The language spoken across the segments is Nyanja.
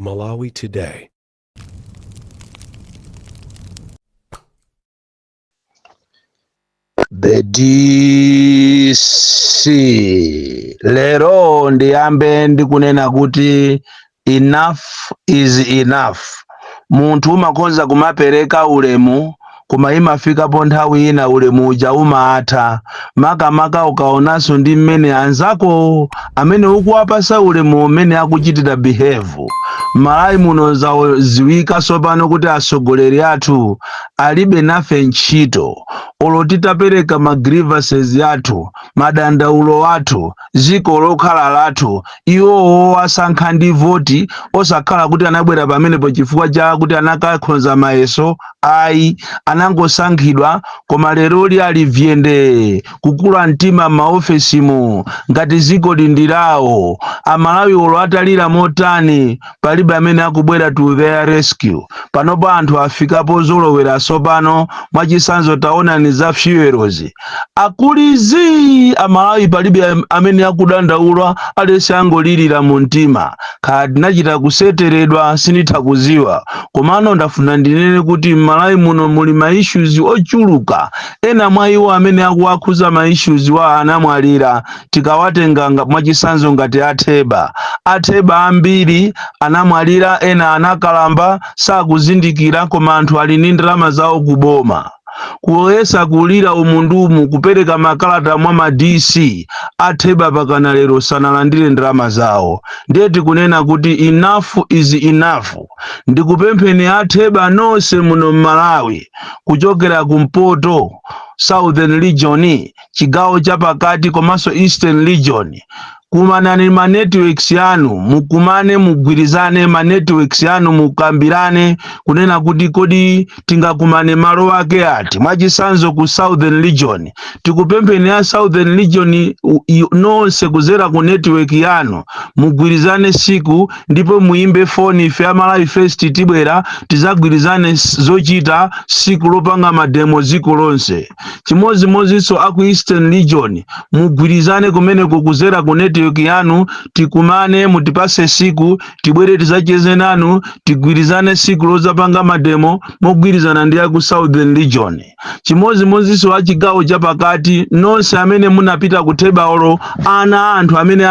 Malawi Today. The DC lero ndiyambe ndikunena kuti enough is enough. Munthu umakonza kumapereka ulemu, koma imafikapo nthawi ina ulemu uja umatha, makamaka ukaonanso ndi mmene anzako amene ukuwapasa ulemu umene akuchitira behave. Malawi muno zaziwika tsopano kuti atsogoleri athu alibe nafe ntchito. Olo titapereka ma grievances athu, madandaulo athu, dziko lokhala lathu, iwowo asankha ndi voti, osakhala kuti anabwera pamenepo chifukwa cha kuti anakakhonza mayeso ayi, anangosankhidwa. Koma leroli ali vyende kukula mtima m'maofesimu ngati dziko ndi lawo. Amalawi olo atalira motani, palibe amene akubwera to their rescue. Panopo anthu afikapo zolowera tsopano. Mwachitsanzo, taonani za fuelozi, akulizi Amalawi palibe amene akudandaula, aliyense angolirira mu mtima. Kaya tinachita kuseteredwa, sinditha kuziwa. Komano ndafuna ndinene kuti m'Malawi muno muli ma issues ochuluka. Ena mwa iwo amene akuwakhuza ma issues wa anamwalira. Tikawatenga mwachitsanzo ngati atheba, atheba ambiri anamwalira, ena anakalamba, sakuzindikira, koma anthu ali ndi ndalama zawo kuboma. Kuyesa kulira umundumu, kupereka makalata mwa ma DC, atheba pakana lero sanalandire ndalama zawo. Ndiye tikunena kuti enough is enough. Ndikupempheni atheba nonse muno m'Malawi, kuchokera kumpoto, Southern Region, chigawo chapakati komanso Eastern Region, kumanani ma networks yanu, mukumane, mugwirizane ma networks yanu, mukambirane kunena kuti kodi tingakumane malo ake ati? Mwachitsanzo, ku Southern Region, tikupempheni ya Southern Region nonse kuzera ku network yanu, mugwirizane siku ndipo muimbe foni. Ife a Malawi First tibwera tizagwirizane zochita siku lopanga mademo dziko lonse. Chimodzimodzinso aku Eastern Region, mugwirizane kumeneko kuzera ku network yanu, tikumane, mutipase siku, tibwere tizacheze nanu, tigwirizane siku lozapanga mademo mogwirizana ndi aku Southern Region. Chimodzimodzinso a chigawo chapakati, nonse amene munapita kutheba, olo ana anthu amene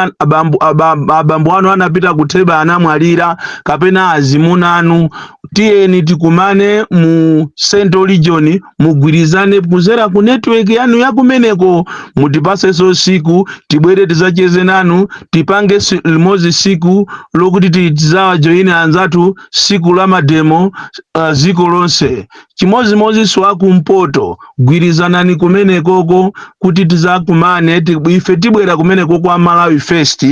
abambo anu anapita kutheba, anamwalira, kapena azimuna anu, tiyeni tikumane mu Central Region, mugwirizane kuzera ku network yanu yakumeneko, mutipasenso siku, tibwere tizacheze nanu, tipange limodzi siku lokuti tizawajoyine anzathu siku la mademo ziko lonse. Chimodzimodzinso akumpoto, gwirizanani kumenekoko kuti tizakumane. Ife tibwera kumeneko kwa Malawi First,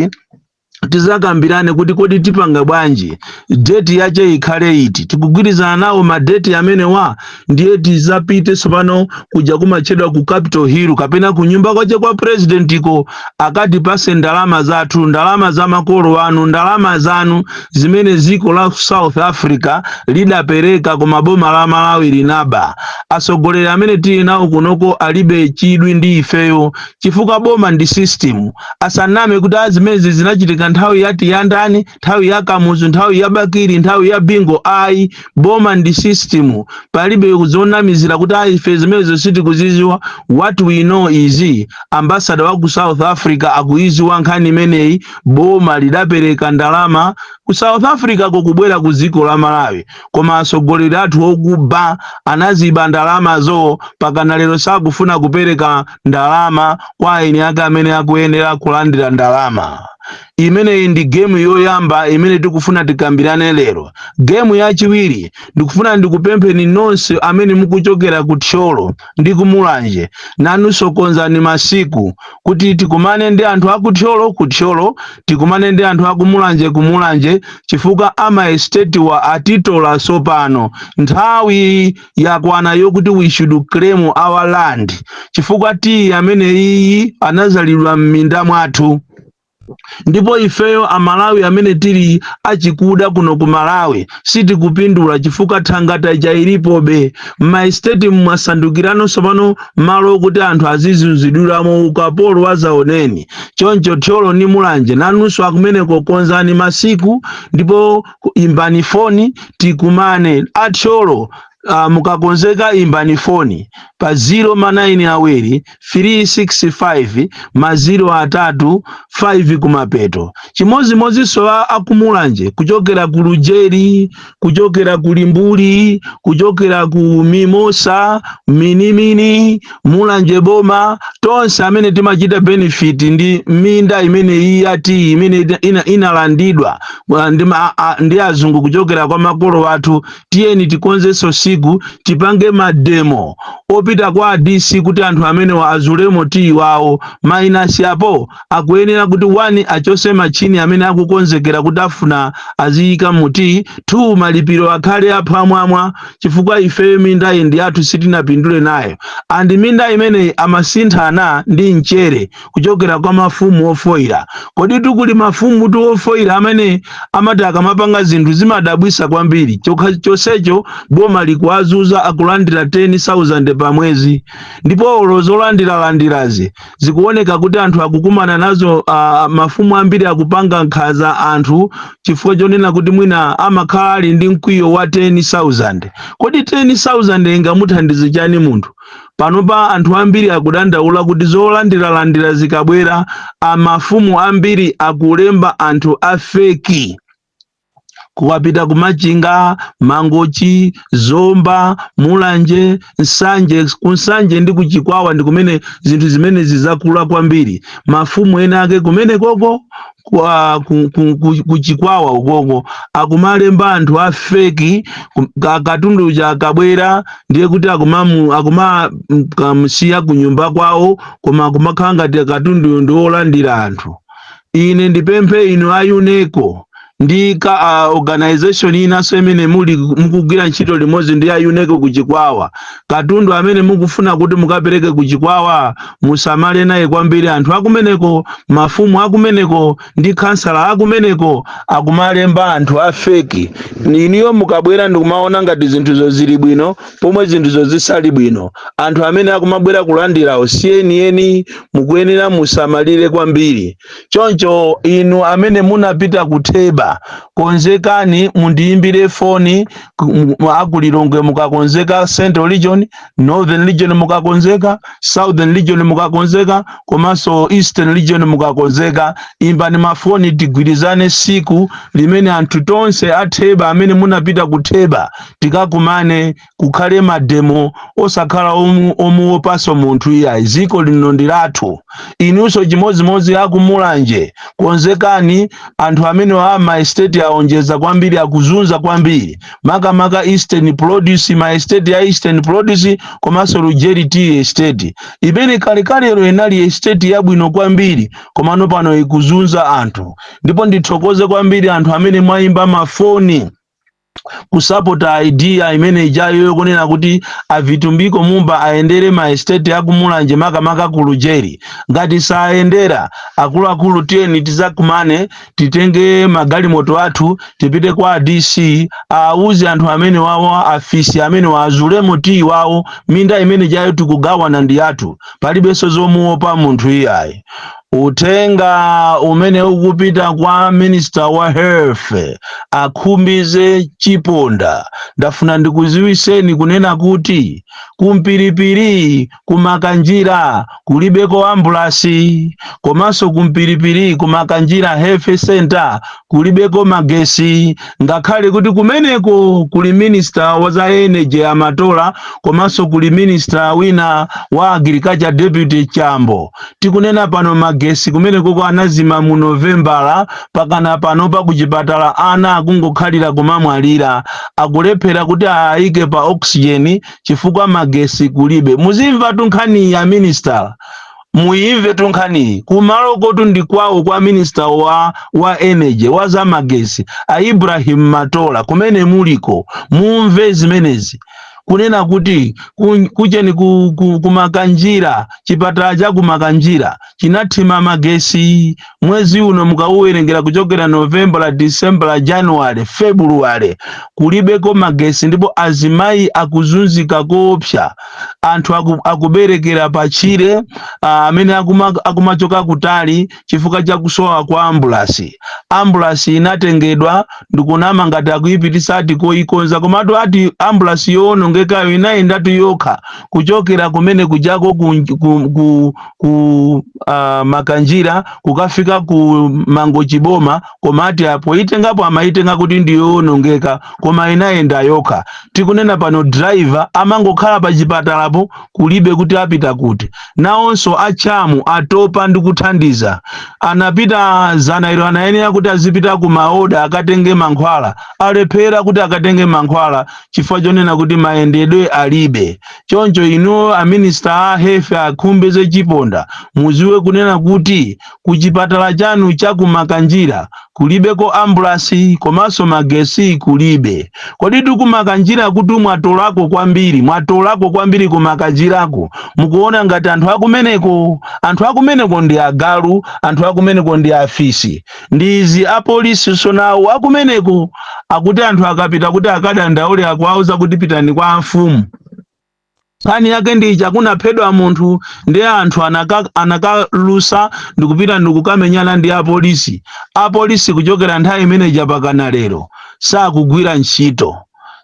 tizakambirane kuti kodi tipanga bwanji, date yache ikhale iti. Tikugwirizana nawo ma date amenewa, ndiye tizapite tsopano kuja kumatchedwa ku Capitol Hill kapena ku nyumba kwache kwa presidentiko, akatipase ndalama zathu, ndalama za makolo anu, ndalama zanu zimene dziko la South Africa lidapereka koma boma la Malawi linaba. Atsogoleri amene tili nawo kunoko alibe chidwi ndi ifeyo, chifukwa boma ndi system. Asaname kuti azimezi zinachitika nthawi ya Tiyandani, nthawi ya Kamuzu, nthawi ya Bakili, nthawi ya Bingu. Ayi, boma ndi system, palibe zonamizira kuti ayi, ife zimenezo sitikuziziwa. What we know is ambassador wa ku South Africa akuiziwa nkhani imeneyi. Boma lidapereka ndalama ku South Africa kokubwera ku dziko la Malawi, koma atsogoleri athu okuba anaziba ndalamazo. Pakana lero sakufuna kupereka ndalama kwa eni ake amene akuyenera kulandira ndalama imeneyi. Ndi game yoyamba imene tikufuna tikambirane lero. Game yachiwiri, ndikufuna ndikupempheni nonse amene mukuchokera ku Thyolo ndi kumulanje, nanunso konzani masiku kuti tikumane ndi anthu aku Thyolo ku Thyolo, tikumane ndi anthu akumulanje kumulanje, chifukwa ama estate wa atitola. Sopano nthawi yakwana yokuti we should claim our land, chifukwa tiyi amene iyi anazalidwa m'minda mwathu. Ndipo ifeyo Amalawi amene tili achikuda kuno ku Malawi sitikupindula, chifukwa thangata ija ilipobe. M'ma estate mwasandukiranso pano malo okuti anthu azizunzidwiramo ukapolo wazaoneni. Choncho Thyolo ndi Mulanje, nanunso akumeneko, konzani masiku ndipo imbani foni tikumane. Athyolo, mukakonzeka imbani foni pa 0 ma 9 awiri 365 ma 0 atatu 5 kumapeto. Chimodzimodzinso akumulanje, kuchokera ku Lujeri, kuchokera ku Limbuli, kuchokera ku Mimosa, Minimini, Mulanje boma, tonse amene timachita benefit ndi minda imene iyati imene inalandidwa ndi azungu kuchokera kwa makolo athu, tiyeni tikonzenso siku, tipange ma demo opita kwa DC kuti anthu amenewa azulemo tiyi wawo. Minus apo akuyenera kuti 1 achose machini amene akukonzekera kuti afuna aziyika muti, 2 malipiro akhale aphwamwamwa, chifukwa ifeyo minda iyi ndi athu, sitinapindule nayo. And minda imeneyi amasinthana ndi mchere kuchokera kwa mafumu ofoira. Kodi tikuli mafumu tu ofoira amene amati akamapanga zinthu zimadabwisa kwambiri. Chokha chonsecho boma likuwazuza, akulandira 10,000 pa mwezi, ndipo olo zolandiralandirazi zikuoneka kuti anthu akukumana nazo. Mafumu ambiri akupanga nkhanza anthu chifukwa chonena kuti mwina amakhala ali ndi mkwiyo wa 10,000. Kodi 10,000 ingamuthandize chani munthu? Panopa anthu ambiri akudandaula kuti zolandiralandira zikabwera, amafumu ambiri akulemba anthu a fake. Kukapita kumachinga, Mangochi, Zomba, Mulanje, Nsanje, kunsanje ndi kuchikwawa ndi kumene zinthu zimenezi zakula kwambiri. Mafumu ena ake kumene koko kuchikwawa ukoko akumalemba anthu a fake. Katundu uja akabwera ndiye kuti akumakamsiya ku nyumba kwawo, koma akumakhala ngati katundu ndi wolandira anthu. Ine ndipemphe inu a UNESCO ndi ka organization inanso imene muli mukugwira ntchito limodzi ndi a UNESCO kuchikwawa, katundu amene mukufuna kuti mukapereke kuchikwawa musamale naye kwambiri. Anthu akumeneko, mafumu akumeneko ndi kansala akumeneko akumalemba anthu a fake. Iniyo mukabwera ndikumaona ngati zinthuzo zili bwino, pomwe zinthuzo zisali bwino. Anthu amene akumabwera kulandirawo sienieni, mukuyenera musamalire kwambiri. Choncho inu amene munapita kutheba, konzekani mundiyimbire foni. Akulilongwe mukakonzeka, Central Region, Northern Region mukakonzeka, Southern Region mukakonzeka, komanso Eastern Region mukakonzeka, imbani mafoni tigwirizane siku limene anthu tonse atheba amene munapita kutheba tikakumane, kukhale ma demo, osakhala omuopanso munthu iyayi. Ziko lino ndi lathu. Inunso chimodzimodzi akumulanje, konzekani. Anthu amene a ma estate aonjeza kwambiri, akuzunza kwambiri, makamaka Eastern Produce, ma estate ya Eastern Produce komanso Lujeri Tea Estate imene kalekalero inali estate yabwino kwambiri, komano pano ikuzunza anthu. Ndipo ndithokoze kwambiri anthu amene mwayimba mafoni kusapota idea imene ijayo yokunena kuti aVitumbiko Mumba ayendere ma estate akumulanje, makamaka ku Lujeri. Ngati sayendera, akuluakulu, tiyeni tizakumane, titenge magalimoto athu, tipite kwa DC, auze anthu amene wawo afisi amene waazulemo tiyi wawo. Minda imene jayo tikugawana ndi athu, palibenso zomuopa munthu iyayi. Uthenga umene ukupita kwa Minister wa Health Akhumbize Chiponda, ndafuna ndikuziwiseni kunena kuti kumpiripiri kumakanjira kulibeko ambulasi, komanso kumpiripiri kumakanjira health center kulibeko magesi, ngakhale kuti kumeneko kuli Minister wa za Energy Amatola, komanso kuli Minister wina wa Agriculture, Deputy Chambo. Tikunena pano magesi kumenekoko anazima mu Novembala, pakana panopa kuchipatala ana akungokhalira kumamwalira, akulephera kuti ayike pa oxygen chifukwa magesi kulibe. Muzimva tunkhani ya minister, muimve tunkhaniyi. Kumalo kotu ndi kwawo kwa Minister wa Energy, wa zamagesi, a Ibrahim Matola, kumene muliko mumve zimenezi. Kunena kuti kucheni kumakanjira, chipatala cha kumakanjira chinathima magesi mwezi uno. Mukauwerengera kuchokera November, December, January, February, kulibeko magesi, ndipo azimayi akuzunzika koopsa. Anthu akuberekera pachire, amene akumachoka kutali chifukwa cha kusowa kwa ambulasi. Ambulasi inatengedwa ndikunama ngati akuyipitisa, ati koyikonza, komatu ati ambulasi yowonongekayo inayendatu yokha kuchokera kumene kujako ku Makanjira kukafika ku Mangochi boma. Koma ati apo itengapo amayitenga kuti ndiyowonongeka, koma inayenda yokha. Tikunena pano driver amangokhala pa chipatalapo, kulibe kuti apita kuti. Nawonso achamu atopa ndi kuthandiza. Anapita zana ilo, anayenera kuti azipita ku maoda akatenge mankhwala, alephera kuti akatenge mankhwala chifukwa chonena kuti mayendedwe alibe. Choncho inu a minister a health, a Khumbize Chiponda, muziwe kunena kuti kuchipatala chanu cha kumakanjira kulibeko ambulasi, komanso magesi kulibe. Kodi tikumakanjira kuti mwatolako kwambiri, mwatolako kwambiri kumakanjirako. Mukuona ngati anthu akumeneko, anthu akumeneko ndi agalu, anthu akumeneko ndi afisi. Ndi izi apolisi so nawo akumeneko akuti anthu akapita kuti akadandaule, akuwauza kuti pitani kwa mfumu. Nkhani yake ndi chakunaphedwa munthu, ndi anthu anakalusa ndikupita ndikukamenyana ndi apolisi. Apolisi kuchokera nthawi imeneja pakana lero sakugwira ntchito,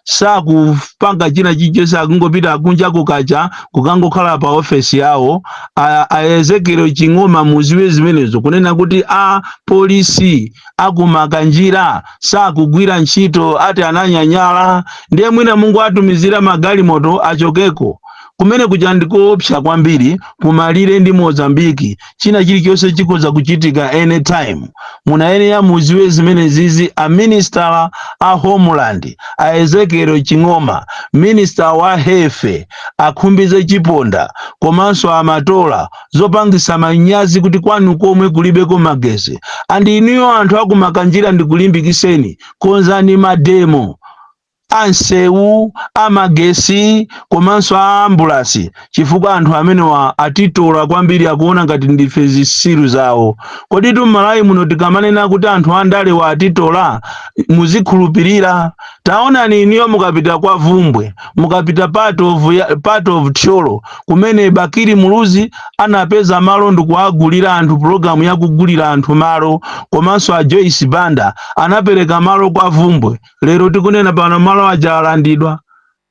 sakupanga china chilichonse, akungopita kunja kukacha kukangokhala pa ofesi yawo. A Ezekiel Ching'oma, muziwe zimenezo kunena kuti a polisi akumakanjira sakugwira ntchito, ati ananyanyala. Ndiye mwina Mungu atumizira magalimoto achokeko kumene kuja. Ndikoopsa kwambiri kumalire ndi Mozambiki, china chilichonse chikhoza kuchitika anytime. Munayenera muziwe zimene zizi, a minister a homeland a Ezekiel Ching'oma, minister wa health a Khumbize Chiponda, komanso amatola. Zopangisa manyazi kuti kwanu komwe kulibeko magesi. Andi inuyo anthu akumakanjira, ndikulimbikiseni, konzani ma demo ansewu, amagesi komanso a ambulasi, chifukwa anthu amenewa atitola kwambiri, akuona ngati ndife zisilu zawo. Kodi tum'Malawi muno tikamanena kuti anthu andalewa atitola, muzikhulupirira? Taonani iniyo, mukapita kwa Vumbwe, mukapita part of Thyolo kumene Bakili Muluzi anapeza malo ndikuagulira anthu, pulogalamu yakugulira anthu malo, komanso a Joyce Banda anapereka malo kwa Vumbwe. Lero tikunena pano malo aja alandidwa.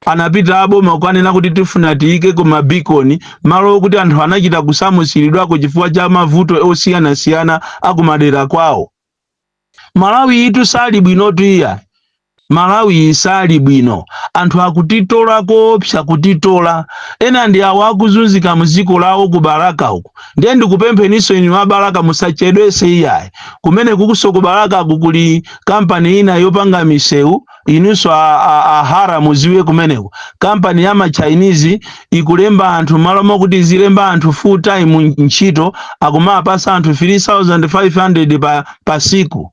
Anapita aboma kukanena kuti tifuna tiyike ku mabikoni, malo okuti anthu anachita kusamutsiridwako chifukwa cha mavuto osiyanasiyana akumadera kwawo. Malawi itu sali bwinotu iya, Malawi sali bwino. Anthu akutitola koopsa, kutitola. Ena ndi awo akuzunzika mdziko lawo ku Balaka uku. Ndiye ndikupempheninso inu a Balaka, musachedwese iyayi. Kumene kukuso ku Balakaku kuli kampani ina yopanga misewu. Inunso a Hara, muziwe kumeneko kampani ya ma Chinese ikulemba anthu. Malo mokuti zilemba anthu full time ntchito, akumapasa anthu 3500 pa siku,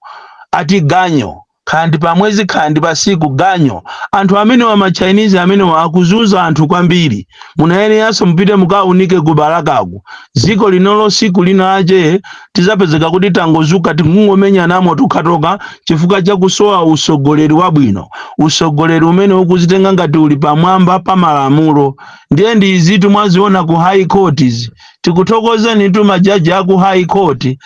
ati ganyo, khandi pa mwezi, khandi pa siku, ganyo. Anthu amenewa, ma Chinese amenewa, akuzunza anthu kwambiri. Munayeneranso mupite mukaunike ku Balakaku. Dziko linolo siku linache tizapezeka kuti tangozuka tikungomenyanamo tokhatoka chifukwa chakusowa usogoleri wabwino, usogoleri umene ukuzitenga ngati uli pamwamba pa malamulo. Ndiye ndi izitu mwaziona ku high court izi. Tikuthokozeni tu majaji aku high court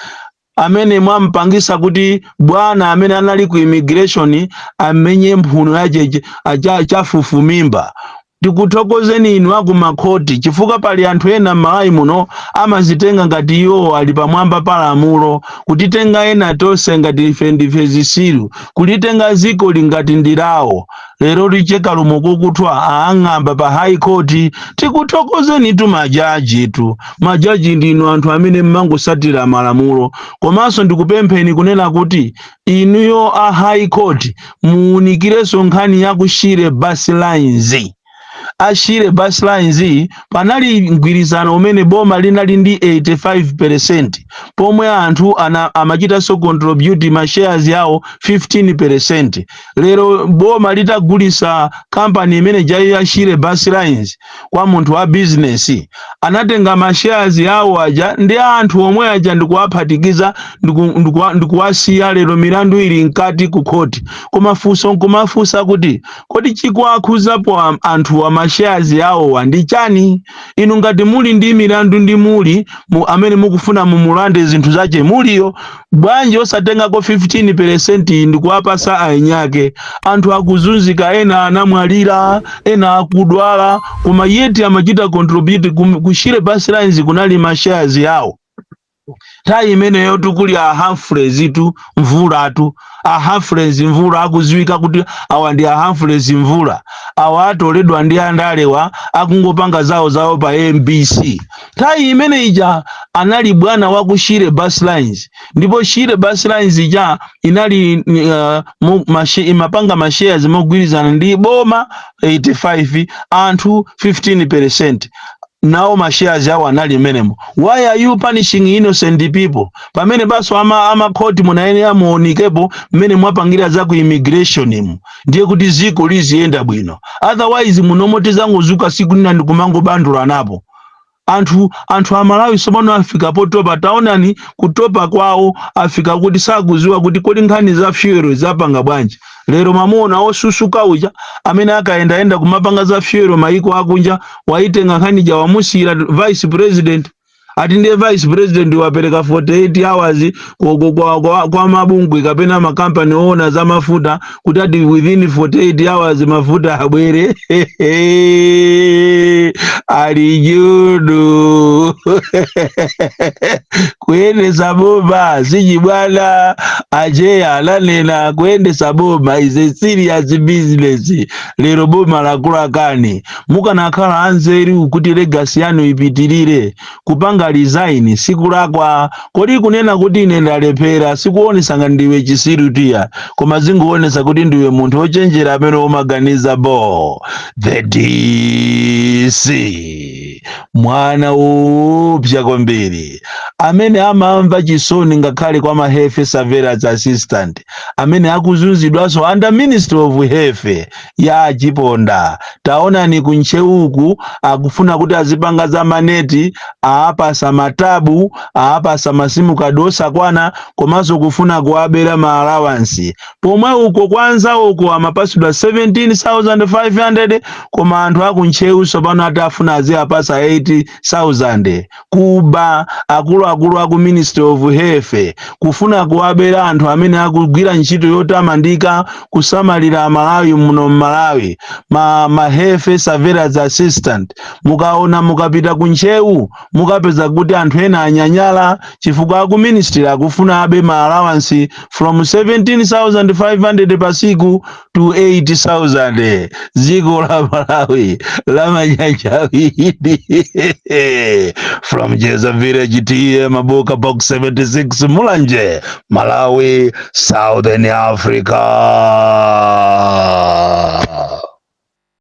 amene mwampangisa kuti bwana amene anali ku immigration amenye mphuno yache chafufumimba. Tikuthokozeni inu aku makhoti, chifukwa pali anthu ena m'Malawi muno amazitenga ngati iwo ali pamwamba pa lamulo, kutitenga ena tonse ngati ife ndife zisilu, kulitenga ziko lingati ndilawo. Lero licheka lumo kukuthwa aang'amba pa high court. Tikuthokozeni tu majaji tu. Majaji ndinu anthu amene mmangosatira malamulo. Komanso ndikupempheni kunena kuti inuyo a high court muunikirenso nkhani ya ku Shire Bus Lines. A Shire Bus Lines, panali mgwirizano umene boma linali ndi 85, pomwe anthu amachitanso contribute ma shares yawo 15. Lero boma litagulisa kampani imene jayi ya Shire Bus Lines kwa munthu wa business, anatenga ma shares yawo aja ndi anthu omwe aja ndikuwaphatikiza, ndikuwasiya. Lero milandu ili mkati ku khoti. Koma funso nkumafunsa kuti, kodi chikuwakhuzapo anthu ma shares yawowa ndi chani? Inu ngati muli ndi milandu ndi muli amene mukufuna mumulande zinthu zache muliyo, bwanji osatengako 15 ndikuwapasa ainyake? Anthu akuzunzika, ena anamwalira, ena akudwala, koma yet amachita contribute ku Shire Bus Lines, kunali ma shares yawo. Nthawi imeneyo tikuli a Humphreys tu Mvulatu, a Humphreys Mvula akuziwika kuti awa ndi a Humphreys Mvula, awa atoledwa ndi andalewa, akungopanga zawo zawo pa MBC. Nthawi imene ija anali bwana wa ku Shire Bus Lines, ndipo Shire Bus Lines ija inali imapanga ma shares mogwirizana ndi boma 85, anthu 15. Nawo ma shares awo anali menemo. Why are you punishing innocent people? Pamene baso amakhoti munayenera muonikepo mmene mwapangira za ku immigration mu, ndiye kuti ziko liziyenda bwino. Otherwise munomo tizangozuka siku lina ndikumangobandula napo anthu. Anthu Amalawi tsopano afika potopa. Taonani kutopa kwawo, afika kuti sakuziwa kuti kodi nkhani za fuel zapanga bwanji. Lero mamuona osusuka uja amene akayendayenda kumapanga za fuel maiko akunja, waitenga nkhani ja, wamusiyira vice president. Ati ndiye vice president wapereka 48 hours kwa mabungwe kapena makampani oona za mafuta kuti ati within 48 hours mafuta abwere. Ali judu kuyendesa boma sichibwana. Acheya ananena, kuyendesa boma is a serious business. Lero boma lakulakani. Mukanakhala anzeru kuti legacy yanu ipitirire, kupanga resign sikulakwa. Kodi kunena kuti ine ndalephera sikuonesa nga ndiwe chisiru tiya, koma zinguonesa kuti ndiwe munthu wochenjera amene umaganiza bo. The DC, mwana woopsa kwambiri amene amamva chisoni ngakhale kwa ma health surveillance assistant amene akuzunzidwanso under Ministry of Health ya Chiponda. Taonani kuntcheuku, akufuna kuti azipanga za maneti, aapasa ma tab, aapasa ma SIM card osakwana, komanso kufuna kuwabera ma allowance. Pomwe uko kwanza uko amapasidwa 17,500, koma anthu akuntcheu tsopano ati afuna aziyapasa 8000. Kuba akuluakulu aku Ministry of Health, kufuna kuwabera anthu amene akugwira ntchito yotamandika kusamalira Amalawi muno mmalawi, ma health surveillance assistant. Mukaona, mukapita kuntcheu, mukapeza kuti anthu ena anyanyala chifukwa aku ministry akufuna abe ma allowance from 17,500 pasiku to 8000. Dziko la Malawi la manyanjawidi. From Jeza Village, T/A Mabuka, Box 76, Mulanje, Malawi, Southern Africa.